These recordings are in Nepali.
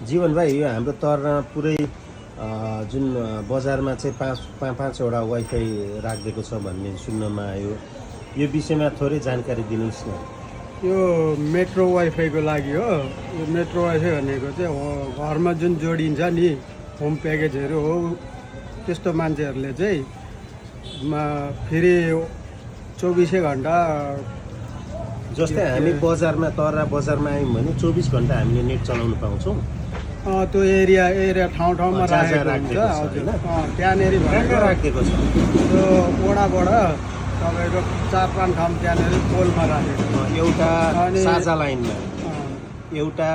जीवन भाइ यो हाम्रो तर्ना पुरै जुन बजारमा चाहिँ पाँचवटा वाइफाई राखिदिएको छ भन्ने सुन्नमा आयो। यो विषयमा थोरै जानकारी दिनुहोस् न। यो मेट्रो वाइफाईको लागि हो। यो मेट्रो वाइफाई भनेको चाहिँ घरमा जुन जोडिन्छ नि होम प्याकेजहरू हो, त्यस्तो मान्छेहरूले चाहिँ फेरि 24 घन्टा। जस्तै हामी बजारमा तर्रा बजारमा आयौँ भने 24 घन्टा हामीले नेट चलाउनु पाउँछौँ। त्यो एरिया ठाउँमा राखेको हुन्छ। हजुर, त्यहाँनिर भनेको राखिदिएको छ। त्यो वडाबाट तपाईँको 4-5 ठाउँ त्यहाँनिर पोलमा राखेको एउटा साझा लाइनमा, एउटा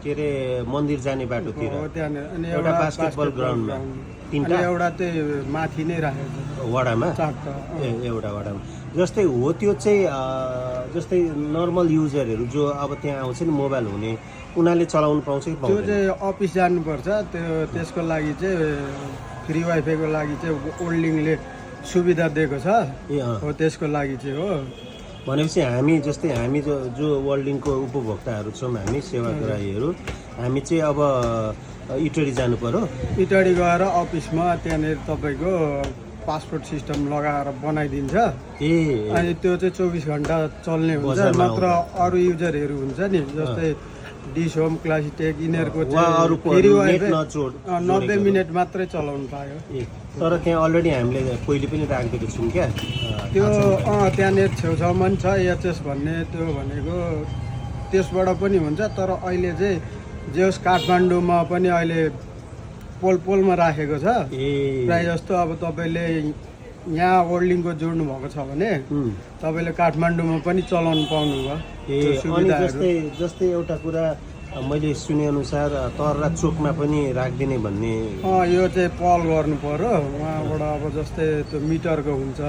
के अरे मन्दिर जाने बाटोतिर, त्यहाँनिर, अनि एउटा बास्केटबल ग्राउन्डमा, तिनवटा, एउटा चाहिँ माथि नै राखेको वडामा, एउटा वडामा। जस्तै हो त्यो चाहिँ जस्तै नर्मल युजरहरू जो अब त्यहाँ आउँछ नि मोबाइल हुने, उनीहरूले चलाउनु पाउँछ कि त्यो चाहिँ अफिस जानुपर्छ। त्यसको लागि चाहिँ फ्री वाइफाईको लागि चाहिँ ओल्डिङले सुविधा दिएको छ। हो त्यसको लागि चाहिँ हो। भनेपछि हामी जस्तै हामी जो वर्ल्डिङको उपभोक्ताहरू छौँ, हामी सेवाग्राहीहरू, हामी चाहिँ अब इटरी जानु पर्यो। इटरी गएर अफिसमा त्यहाँनिर तपाईँको पासपोर्ट सिस्टम लगाएर बनाइदिन्छ। अनि त्यो चाहिँ 24 घन्टा चल्ने हुन्छ। मात्र अरू युजरहरू हुन्छ नि, जस्तै डिस होम, क्लासिटेक, यिनीहरूको चाहिँ फेरि वाइफाई 90 मिनट मात्रै चलाउनु पायो। तर त्यहाँ अलरेडी हामीले पहिले पनि राखिदिएको छौँ क्या त्यो। त्यहाँनिर छेउछाउमा पनि छ एचएस भन्ने, त्यो भनेको त्यसबाट पनि हुन्छ। तर अहिले चाहिँ जे होस् काठमाडौँमा पनि अहिले पोलमा राखेको छ प्राय जस्तो। अब तपाईँले यहाँ वर्ल्डिङको जोड्नु भएको छ भने तपाईँले काठमाडौँमा पनि चलाउनु पाउनुभयो। जस्तै एउटा कुरा मैले सुनेअनुसार तर्रा चोकमा पनि राखिदिने भन्ने। यो चाहिँ पहल गर्नु पर्यो उहाँबाट। अब जस्तै त्यो मिटरको हुन्छ,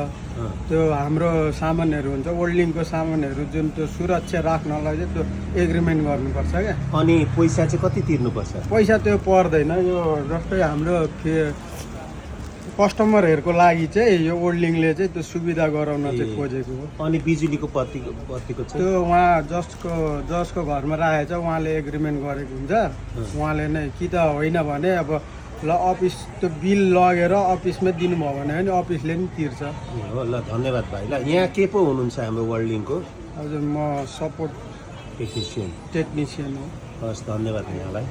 त्यो हाम्रो सामानहरू हुन्छ, वर्ल्डिङको सामानहरू जुन त्यो सुरक्षा राख्नलाई चाहिँ त्यो एग्रिमेन्ट गर्नुपर्छ क्या। अनि पैसा चाहिँ कति तिर्नुपर्छ? पैसा त्यो पर्दैन। यो जस्तै हाम्रो कस्टमरहरूको लागि चाहिँ यो वर्ल्डिङले चाहिँ त्यो सुविधा गराउन चाहिँ खोजेको हो। अनि बिजुलीको बत्तीको चाहिँ त्यो उहाँ जसको घरमा राखेको छ उहाँले एग्रिमेन्ट गरेको हुन्छ। उहाँले नै कि त होइन भने अब ल अफिस त्यो बिल लगेर अफिसमै दिनुभयो भने पनि अफिसले पनि तिर्छ। हो ल, धन्यवाद भाइ। ल यहाँ के पो हुनुहुन्छ हाम्रो वर्ल्डिङको? हजुर, म सपोर्ट टेक्निसियन हो। हस्, धन्यवाद यहाँलाई।